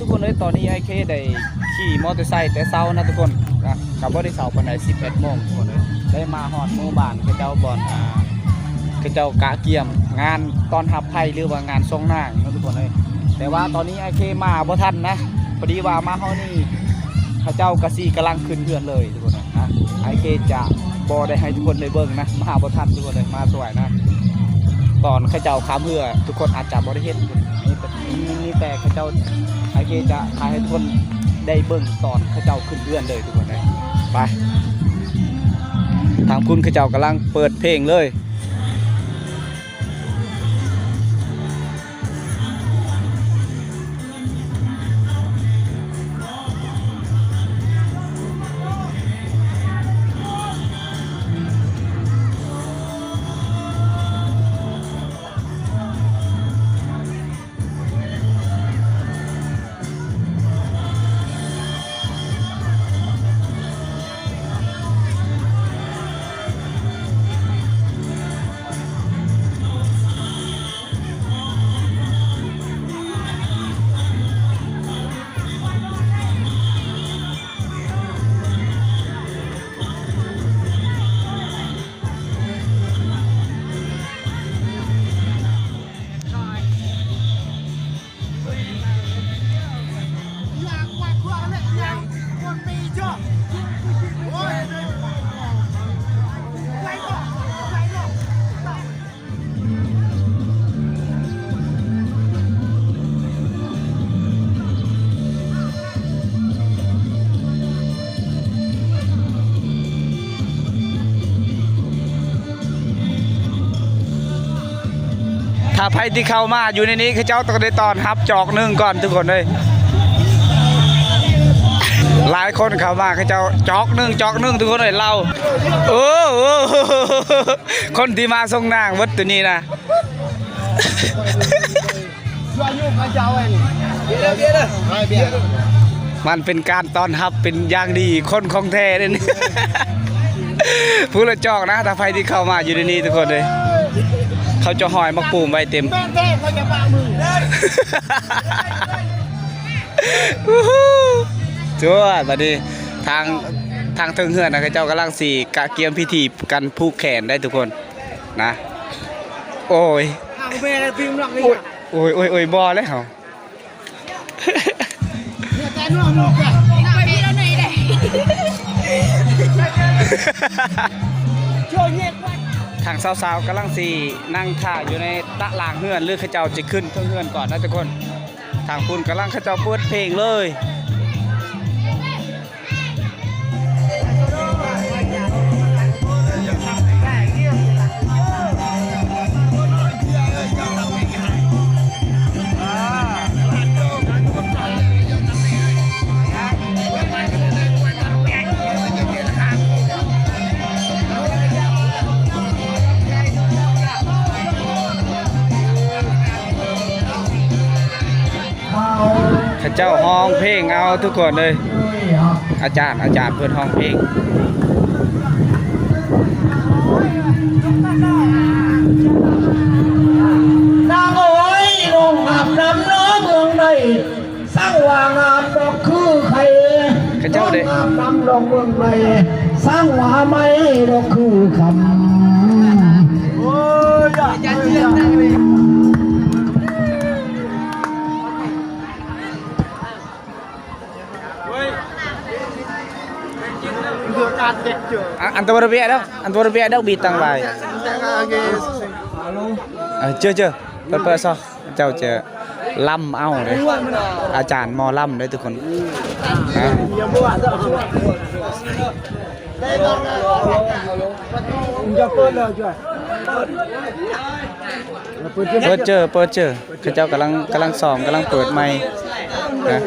ຄົນເອີຍ ຕອນນີ້ອ້າຍເຄໄດ້ຂີ່ມໍເຕີໄຊແຕ່ເຊົ້ານະທຸກຄົນນະ ກໍບໍ່ໄດ້ເຊົ້າປານໃດ ສິບເອັດໂມງທຸກຄົນເອີຍ ໄດ້ມາຮອດໝູ່ບ້ານເຂົາເຈົ້າ ບ່ອນ ອ່າ ເຂົາເຈົ້າກະກຽມງານຕ້ອນຮັບໃຜ ຫຼືວ່າງານສົ່ງນາງເນາະທຸກຄົນເອີຍ. ແຕ່ວ່າຕອນນີ້ອ້າຍເຄມາບໍ່ທັນນະ ພໍດີວ່າມາຮອດນີ້ ເຂົາເຈົ້າກໍຊິກຳລັງຂຶ້ນເຮືອນເລີຍທຸກຄົນເອີຍນະ. ອ້າຍເຄຈະບໍ່ໄດ້ໃຫ້ທຸກຄົນໄດ້ເບິ່ງນະ ມາບໍ່ທັນທຸກຄົນເອີຍ ມາສວຍນະ. ຕອນເຂົາເຈົ້າຂ້າມເຮືອ ທຸກຄົນອາດຈະບໍ່ໄດ້ເຫັນ ມີແຕ່ ມີແຕ່ເຂົາເຈົ້າ ອ້າຍເຄຈະຖ່າຍໃຫ້ທຸກຄົນໄດ້ເບິ່ງຕອນເຂົາເຈົ້າຂຶ້ນເຮືອນເລີຍທຸກຄົນເອີຍ. ໄປ ທາງພຸ້ນເຂົາເຈົ້າກຳລັງເປີດເພງເລີຍ. ຖ້າໃຜທີ່ເຂົ້າມາຢູ່ໃນນີ້ ເຂົາເຈົ້າຕ້ອງໄດ້ຕ້ອນຮັບຈອກໜຶ່ງກ່ອນທຸກຄົນເອີຍ. ຫຼາຍຄົນເຂົ້າມາ ເຂົາເຈົ້າຈອກໜຶ່ງ ຈອກໜຶ່ງທຸກຄົນເອີຍ ເຫຼົ້າ. ໂອ້ ຄົນທີ່ມາສົ່ງນາງເບິດໂຕນີ້ນະ. ມັນເປັນການຕ້ອນຮັບເປັນຢ່າງດີ ຄົນຂອງແທ້ເດ້ນີ້. ຜູ້ລະຈອກນະ ຖ້າໃຜທີ່ເຂົ້າມາຢູ່ໃນນີ້ທຸກຄົນເອີຍ ເຂົາຈະຫ້ອຍໝາກປູມໄວ້ເຕັມ. ໂອ້ໂຫ ຈົວ ບັດນີ້ທາງ ທາງເທິງເຮືອນນະ ເຂົາເຈົ້າກຳລັງຊິກະກຽມພິທີການຜູກແຂນໄດ໋ທຸກຄົນ. ນະ ໂອ້ຍ ໂອ້ຍ ໂອ້ຍ ບໍ່ແລ້ວ. ທາງສາວໆກຳລັງຊິນັ່ງຖ້າຢູ່ໃນຕະລ່າງເຮືອນ ຫຼືເຂົາເຈົ້າຊິຂຶ້ນເທິງເຮືອນກ່ອນນະທຸກຄົນ. ທາງພຸ້ນກຳລັງເຂົາເຈົ້າເປີດເພງເລີຍ. ເຂົາເຈົ້າຮ້ອງເພງເອົາທຸກຄົນເອີຍ. ອາຈານ ອາຈານເພິ່ນຮ້ອງເພງ. ນາງເອີຍ ນ້ອງອາບນ້ຳນ້ອງເມືອງໃດ ຊ່າງວ່າງາມດອກຄືໄຂ່ ເຂົາເຈົ້າເດ້ ນ້ອງອາບນ້ຳດອກເມືອງໃດ ຊ່າງວ່າໄມ້ດອກຄືຄຳ. ໂອ້ຍ Ui. Dua katek, cuy. A-, antua berbiak dah, antua berbiak dah, bintang bai. Alo. Ơ, cuy, cuy. Pơ, pơ, so. Chào, cuy. Lâm ao đấy. ອາຈານໝໍລຳເດີທຸກຄົນ. ເປີດເຈີ ເປີດເຈີ ເຂົາເຈົ້າກຳລັງ ກຳລັງຊ້ອມ ກຳລັງເປີດໃໝ່ນະ.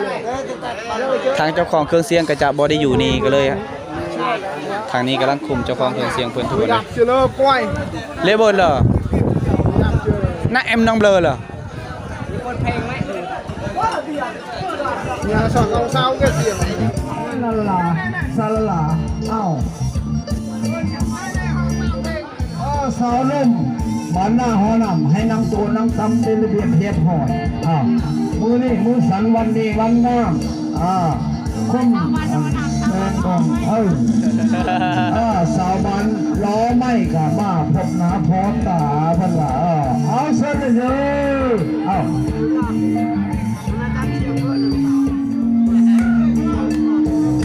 ທາງເຈົ້າຂອງເຄື່ອງສຽງກໍຈະບໍ່ໄດ້ຢູ່ນີ້ ກໍເລີຍ ທາງນີ້ກຳລັງຄຸມເຈົ້າຂອງເຄື່ອງສຽງເພິ່ນທຸກຄົນເລີຍ. ເລີຍເບີດເລີ ນະແອມນ້ອງເບລີເລີ. ເປີດເພງໄວ້ ຢ່າສອນເອົາຊາວແກ່ສຽງ ສາລາ ສາລາ ເອົ້າ. ເອີ ສາວໜຸ່ມ ບານໜ້າຫໍນ້ຳ ໃຫ້ນັ່ງໂຕນັ່ງຕ່ຳ ເປັນລະບຽບຮຽບຮ້ອຍ. ອ້າວ ມື້ນີ້ມື້ສັນວັນດີວັນງາມ ອາ ຄົນແມ່ນຂອງເອີ ອາ ສາວບ້ານລໍໄມ້ກະມາພົບໜ້າພໍ້ຕາເພິ່ນວ່າ ເອີ ເອົາເຊີນເດີ ເອົາ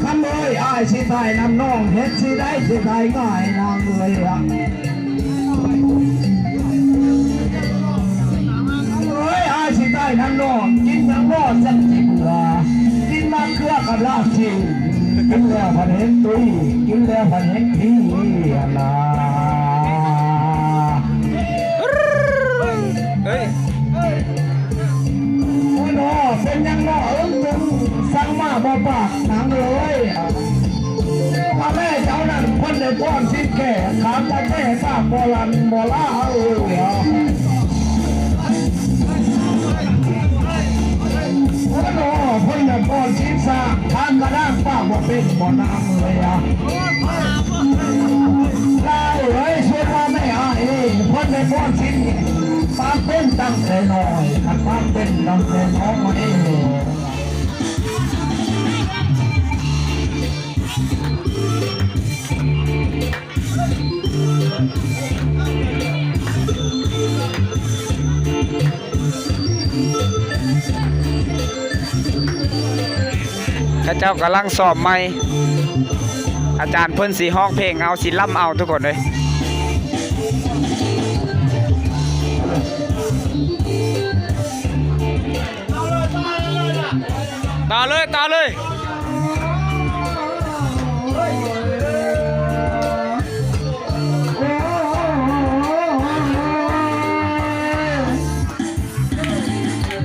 ຄຳເອີຍ ອ້າຍຊິຕາຍນຳນ້ອງ ເຮັດຊິໄດ້ຊິຕາຍງ່າຍນາງເອີຍ ເອີຍ ອ້າຍຊິຕາຍນຳນ້ອງ ກິນຫຍັງບໍ່ຈັກຊິເບື່ອ ກິນມະເຂືອກັບລາບຊິ ກິນແລ້ວພັດເຫັນຕຸ້ຍ ກິນແລ້ວພັດເຫັນຜີຫັ້ນນາ ເອີຍ ໂອ້ຍນໍ ເປັນຫຍັງນໍ ເອີ ຈຶ່ງສັ່ງມາບໍ່ປາກນາງເອີຍ ວ່າແມ່ເຈົ້ານັ້ນເພິ່ນໄດ້ປ້ອນສິນແກ່ ຂາມຕາແກ່ປາກບໍ່ລັ່ນບໍ່ລາເອີຍ ໂອ້ຍນໍ ເພິ່ນໄດ້ປ້ອນສິນສ້າງ ຂາມກະດ້າງປາກບໍ່ເປັນບໍ່ນາງເອີຍ ລາເອີຍ ຊວນວ່າແມ່ອ້າຍເອງ ເພິ່ນໄດ້ປ້ອນສິນ ປາກເປັນຕັ້ງແຕ່ນ້ອຍ ຄັນປາກເປັນຕັ້ງແຕ່ນ້ອຍ ເຂົາເຈົ້າກຳລັງຊ້ອມໃໝ່ ອາຈານເພິ່ນຊິຮ້ອງເພງເອົາ ຊິລຳເອົາ ທຸກຄົນເອີຍ. ຕໍ່ເລີຍ ຕໍ່ເລີຍ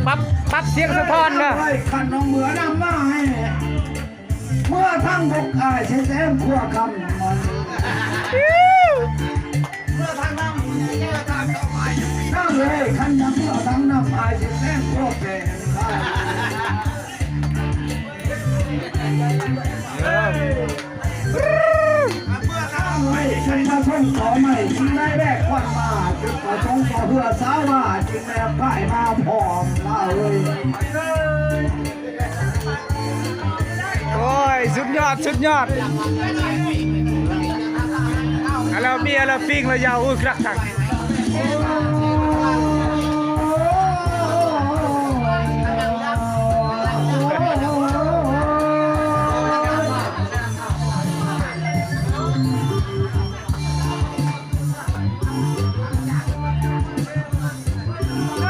ປັບ ປັບສຽງສະທ້ອນເດີ ຄັນນ້ອງເມືອນຳມາໃຫ້ ເມື່ອທັງບົກອ້າຍຊິແຊມຄົວຄຳ ເມື່ອທັງນ້ຳ ນາງເອີຍ ຄັນຢາກເມື່ອທັງນ້ຳ ອ້າຍຊິແຊມຄົວແປງ ເອີ ເມື່ອທັງເອີຍ ເປັນພະສົງຕໍ່ໄມ້ ຈຶ່ງໄດ້ແບກຂວັນມາ ຈຸດປະສົງຕໍ່ເພື່ອສາວາ ຈຶ່ງແບກພາຍມາພ້ອມລາວເອີຍ. ໂອ້ຍ ສຸດຍອດ ສຸດຍອດ ອາລາເບຍ ອາລາປິງ ລະຍາວ ໂອ້ຍ ຄັກຄັກ. ນ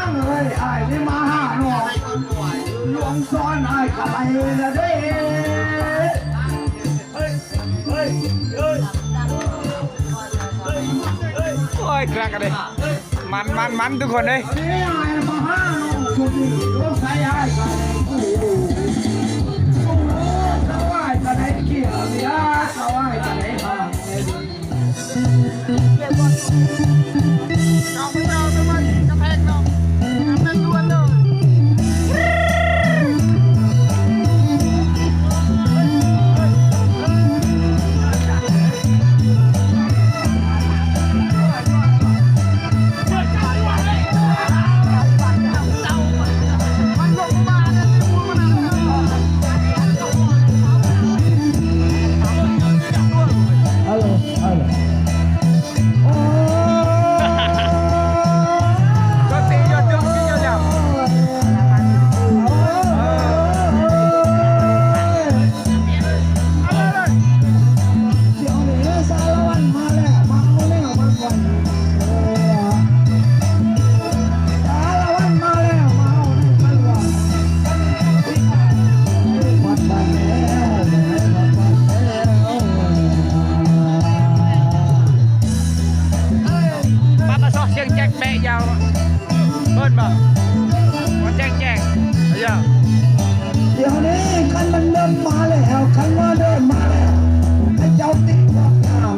າງເອີຍ ອ້າຍນີ້ມາຫານ້ອງ ຫຼວງຊ້ອນອ້າຍກະໄປລະເດ້. ໂອ້ຍ ຄັກເດ້ ມັນ ມັນ ມັນ ທຸກຄົນເອີຍ. ນີ້ອ້າຍມາຫານ້ອງ ຊຸດນີ້ ຫຼວງໃສ່ອ້າຍກະໄດ້ ໂອ້ ເຈົ້າອ້າຍກະໄດ້ກຽມ ເຈົ້າອ້າຍກະໄດ້ຫາ. ປະປະຊອກສຽງແຈັກແປະຍາວ ເອີ້ນບໍ່ ບໍ່ແຈ້ງແຈ້ງ ດຽວນີ້ຄັນມັນເລີ່ມມາແລ້ວ ຄັນວ່າເລີ່ມມາແລ້ວ ໃຫ້ເຈົ້າຕິດກັບນາງ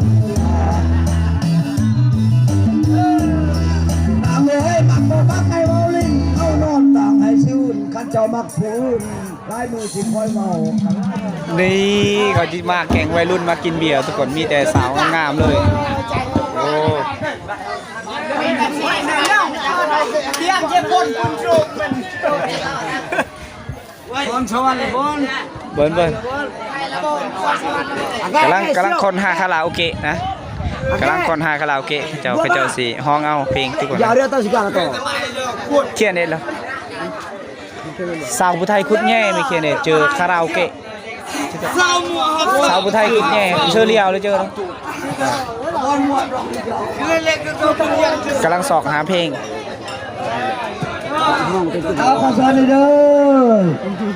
ນາງເອີຍ ມັກບໍ່ມັກໃຫ້ເວົ້າຫຼິ້ນ ເອົານອນຕ່າງໃຫ້ຊື່ນ ຄັນເຈົ້າມັກຜູ້ອື່ນ ຫຼາຍມື້ຊິຄ່ອຍເວົ້າ. ນີ້ເຂົາຊິມາແກງໄວລຸ້ນມາກິນເບຍ ທຸກຄົນ ມີແຕ່ສາວງາມໆເລີຍ ໂອ້. ເບິ່ງ ເບິ່ງ ກຳລັງ ກຳລັງຄົ້ນຫາຄາຣາໂອເກະນະ ກຳລັງຄົ້ນຫາຄາຣາໂອເກະ ເຂົາເຈົ້າ ເຂົາເຈົ້າຊິຮ້ອງເອົາເພງທຸກຄົນ ຂຽນເດັດແລ້ວ ສາວຜູ້ໄທຂຸດແຍ່ ມີຂຽນເດັດ ເຈີຄາຣາໂອເກະ ສາວຜູ້ໄທຂຸດແຍ່ ເຊີລຽວເລີຍເຈີ ກຳລັງຊອກຫາເພງ ເອົາ ຂໍເຊີນເດີ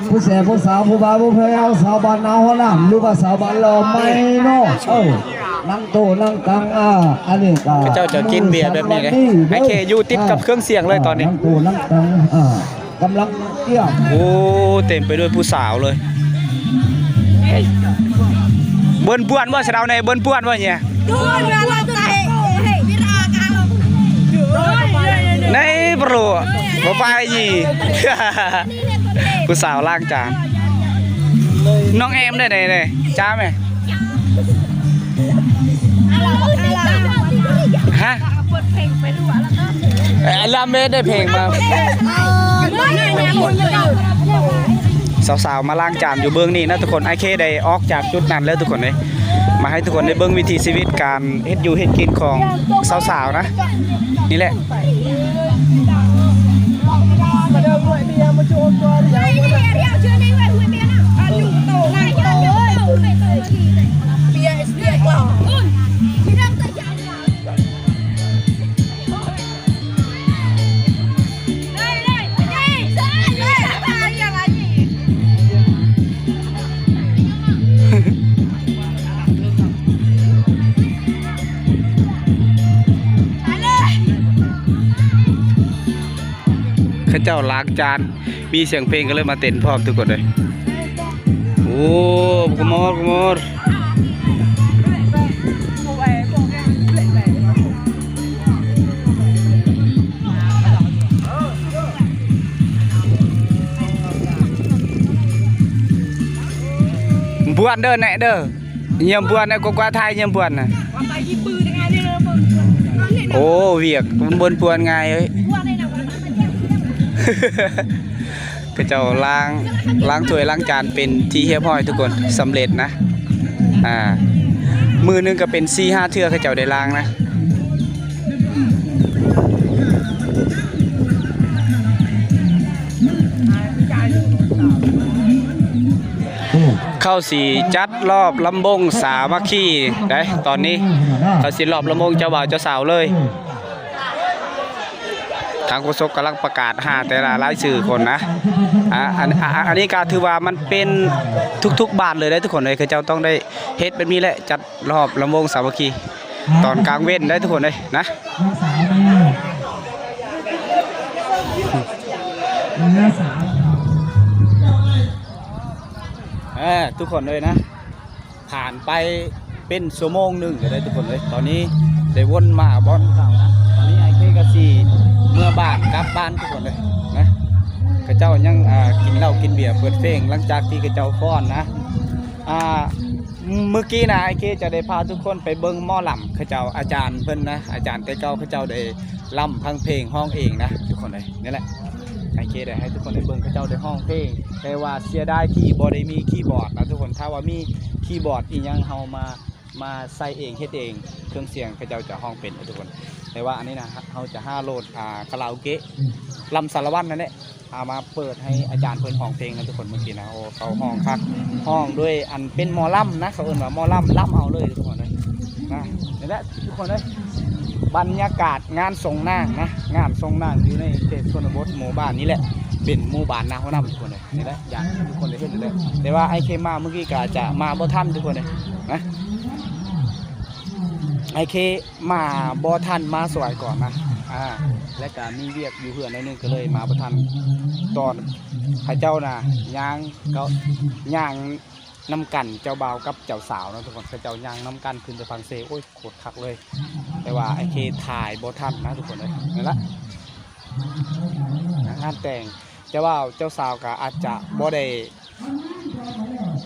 ຜູ້ແສຜູ້ສາວ ຜູ້ບ່າວຜູ້ແພ້ວ ຊາວບ້ານນາຫົວນ້ຳ ຫຼືວ່າຊາວບ້ານຫຼໍ່ໃໝ່ເນາະ ເອີ ນັ່ງໂຕນັ່ງຕັງ ອ່າ ອັນນີ້ກໍ ເຂົາເຈົ້າຈະກິນເບຍແບບນີ້ເດ້ ໄອ້ເຄຢູ່ຕິດກັບເຄື່ອງສຽງເລີຍຕອນນີ້ ນັ່ງໂຕນັ່ງຕັງ ອ່າ ກຳລັງກຽມ ໂອ້ ເຕັມໄປດ້ວຍຜູ້ສາວເລີຍ ເບິ່ນປວນບໍ່ ສະເດົາໃນເບິ່ນປວນບໍ່ເນຍ ໃນໂປຣ ບໍ່ໄປ ຜູ້ສາວລ້າງຈານ ນ້ອງແອມໄດ້ໃດ ຈ້າແມ ຮະ ເອີ ລາເມດໄດ້ເພງມາ ສາວໆມາລ້າງຈານຢູ່ເບື້ອງນີ້ນະທຸກຄົນ ໄອ້ເຄໄດ້ອອກຈາກຈຸດນັ້ນແລ້ວທຸກຄົນເອີຍ ມາໃຫ້ທຸກຄົນໄດ້ເບິ່ງວິຖີຊີວິດການເຮັດຢູ່ເຮັດກິນຂອງສາວໆນະ ນີ້ແຫຼະ ເຂົາເຈົ້າລ້າງຈານ ມີສຽງເພງກໍເລີຍມາເຕັ້ນພ້ອມທຸກຄົນເລີຍ ໂອ້ ກະມອດ ກະມອດ ບວນເດີແນະເດີ ຢ້ຽມບວນນະ ກວ່າ ກວ່າໄທຢ້ຽມບວນນະ ໂອ້ ວຽກມັນເບິ່ນປວນງ່າຍເອີຍ ເຂົາເຈົ້າລ້າງ ລ້າງຖ້ວຍລ້າງຈານເປັນທີ່ຮຽບຮ້ອຍທຸກຄົນ ສຳເລັດນະ ອ່າ ມື້ໜຶ່ງກໍເປັນສີ່ຫ້າເທື່ອເຂົາເຈົ້າໄດ້ລ້າງນະ. ເຂົາຊິຈັດລອບລຳວົງສາມັກຄີໄດ໋ ຕອນນີ້ເຂົາຊິລອບລຳວົງເຈົ້າບ່າວເຈົ້າສາວເລີຍ. ທາງໂຄສົກກຳລັງປະກາດຫາແຕ່ລະລາຍຊື່ຄົນນະ. ອາ ອັນ ອາ ອັນນີ້ກໍຖືວ່າມັນເປັນທຸກໆບ້ານເລີຍເດ້ທຸກຄົນເອີຍ ເຂົາເຈົ້າຕ້ອງໄດ້ເຮັດແບບນີ້ແຫຼະ ຈັດລອບລຳວົງສາມັກຄີຕອນກາງເວັນໄດ້ທຸກຄົນເອີຍນະ. ເອີ ທຸກຄົນເອີຍນະ ຜ່ານໄປເປັນຊົ່ວໂມງໜຶ່ງແລ້ວເດ້ທຸກຄົນເອີຍ. ຕອນນີ້ໄດ້ວົນມາບ່ອນເກົ່ານະ ຕອນນີ້ອ້າຍເຄກໍຊິເມືອບ້ານ ກັບບ້ານທຸກຄົນເອີຍນະ. ເຂົາເຈົ້າຍັງ ອ່າ ກິນເຫຼົ້າກິນເບຍເປີດເພງ ຫຼັງຈາກທີ່ເຂົາເຈົ້າຟ້ອນນະ. ອ່າ ມື້ກີ້ນະ ອ້າຍເຄຈະໄດ້ພາທຸກຄົນໄປເບິ່ງໝໍລຳ ເຂົາເຈົ້າ ອາຈານເພິ່ນນະ ອາຈານແຕ່ເກົ່າ ເຂົາເຈົ້າໄດ້ລຳພັງເພງຮ້ອງເອງນະທຸກຄົນເອີຍ. ນີ້ແຫຼະ ອ້າຍເຄໄດ້ໃຫ້ທຸກຄົນໄດ້ເບິ່ງ ເຂົາເຈົ້າໄດ້ຮ້ອງເພງ ແຕ່ວ່າເສຍດາຍທີ່ບໍ່ໄດ້ມີຄີບອດນະທຸກຄົນ. ຖ້າວ່າມີຄີບອດອີ່ຫຍັງ ເຮົາມາ ມາໃສ່ເອງເຮັດເອງ ເຄື່ອງສຽງເຂົາເຈົ້າຈະຮ້ອງເປັນນະທຸກຄົນ. ແຕ່ວ່າອັນນີ້ນະ ເຮົາຈະຫາໂຫຼດ ອ່າ ຄາຣາໂອເກະ ລຳສາລະວັນນັ້ນແຫຼະ ເອົາມາເປີດໃຫ້ອາຈານເພິ່ນຮ້ອງເພງນະທຸກຄົນ. ເມື່ອກີ້ນະ ໂອ້ ເຂົາຮ້ອງຄັກ ຮ້ອງດ້ວຍອັນເປັນໝໍລຳນະ ເຂົາເອີ້ນວ່າໝໍລຳ ລຳເອົາເລີຍທຸກຄົນເອີຍນະ. ນີ້ແຫຼະທຸກຄົນເອີຍ ບັນຍາກາດງານສົງນາງນະ ງານສົງນາງຢູ່ໃນເຂດຊົນນະບົດ ໝູ່ບ້ານນີ້ແຫຼະ ເປັນໝູ່ບ້ານນາຫົວນ້ຳທຸກຄົນເອີຍ. ນີ້ແຫຼະ ຢ່າງທີ່ທຸກຄົນໄດ້ເຫັນນີ້ແຫຼະ ແຕ່ວ່າອ້າຍເຄມາມື້ກີ້ກໍອາດຈະມາບໍ່ທັນທຸກຄົນເອີຍນະ. ອ້າຍເຄມາບໍ່ທັນ ມາສວຍກ່ອນນະ ອ່າ ແລ້ວກະມີວຽກຢູ່ເຮືອນໜ້ອຍໜຶ່ງ ກໍເລີຍມາບໍ່ທັນ. ຕອນເຂົາເຈົ້ານະຍ່າງ ກໍຍ່າງນຳກັນ ເຈົ້າບ່າວກັບເຈົ້າສາວເນາະທຸກຄົນ ເຂົາເຈົ້າຍ່າງນຳກັນຂຶ້ນໄປຝັ່ງເຊ. ໂອ້ຍ ໂຄດຄັກເລີຍ ແຕ່ວ່າອ້າຍເຄຖ່າຍບໍ່ທັນນະທຸກຄົນເອີຍ. ນັ້ນລະ ງານແຕ່ງ ເຈົ້າບ່າວເຈົ້າສາວກໍອາດຈະບໍ່ໄດ້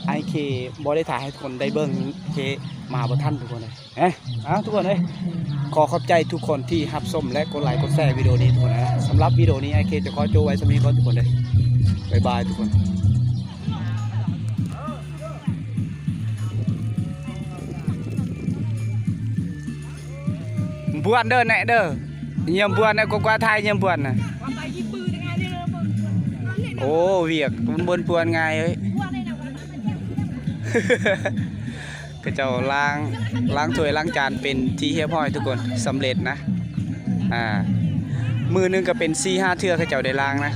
ອ້າຍເຄບໍ່ໄດ້ຖ່າຍໃຫ້ທຸກຄົນໄດ້ເບິ່ງ ເຄ ມາບໍ່ທັນທຸກຄົນເອີຍ. ເອີ ເອົາ ທຸກຄົນເອີຍ ຂໍຂອບໃຈທຸກຄົນທີ່ຮັບຊົມ ແລະ ກົດໄລກົດແຊວິດີໂອນີ້ທຸກຄົນນະ. ສຳລັບວິດີໂອນີ້ ອ້າຍເຄຈະຂໍໂຈະໄວ້ສ່ຳນີ້ກ່ອນທຸກຄົນເດີ. ບາຍບາຍທຸກຄົນ. ບວນເດີແນະເດີ ຢ້ຽມບວນນະ ກວ່າໄທຢ້ຽມບວນນະ. ໂອ້ ວຽກມັນບໍ່ບວນງ່າຍເອີຍ. ເຂົາເຈົ້າລ້າງ ລ້າງຖ້ວຍລ້າງຈານເປັນທີ່ຮຽບຮ້ອຍທຸກຄົນ ສຳເລັດນະ. ອ່າ ມື້ໜຶ່ງກໍເປັນສີ່ຫ້າເທື່ອເຂົາເຈົ້າໄດ້ລ້າງນະ.